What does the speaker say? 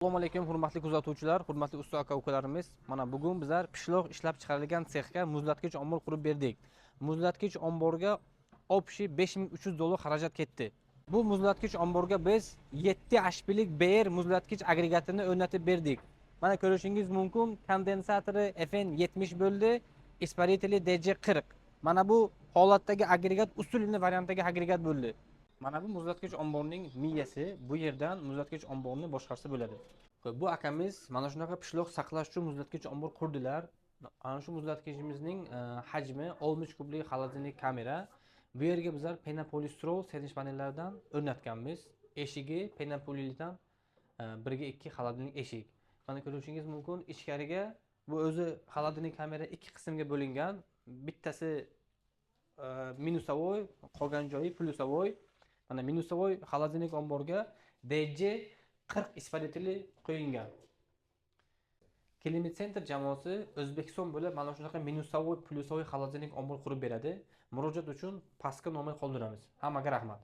Assalomu alaykum, hurmatli kuzatuvchilar, hurmatli usta aka ukalarimiz. Mana bugun bizlar pishloq ishlab chiqarilgan sexga muzlatgich ombor qurib berdik. Muzlatgich omborga общий 5300 dollar xarajat ketdi. Bu muzlatgich omborga biz 7 HPlik BR muzlatgich agregatini o'rnatib berdik. Mana ko'rishingiz mumkin, kondensatori FN 70 bo'ldi, испарители DC 40. Mana bu holatdagi agregat usulini variantdagi agregat bo'ldi. Mana bu muzlatgich omborning miyasi, bu yerdan muzlatgich omborni boshqarsa bo'ladi. Xo'p, bu akamiz mana shunaqa pishloq saqlash uchun muzlatgich ombor qurdilar. Ana shu muzlatgichimizning hajmi 60 kublik холодильник kamera. Bu yerga bizlar penopolistirol sendvich panellaridan o'rnatganmiz. Eshigi penopolilidan 1 ga 2 холодильник eshik. Mana ko'rishingiz mumkin, ichkariga bu o'zi холодильник kamera ikki qismga bo'lingan. Bittasi минусовой, qolgan joyi плюсовой. Mana минусовой холодильник omborga DC 40 испарители qo'yilgan. Climate Center jamoasi O'zbekiston bo'ylab mana shunaqa минусовой, плюсовой холодильник ombor qurib beradi. Murojaat uchun pastga nomer qoldiramiz. Hammaga rahmat.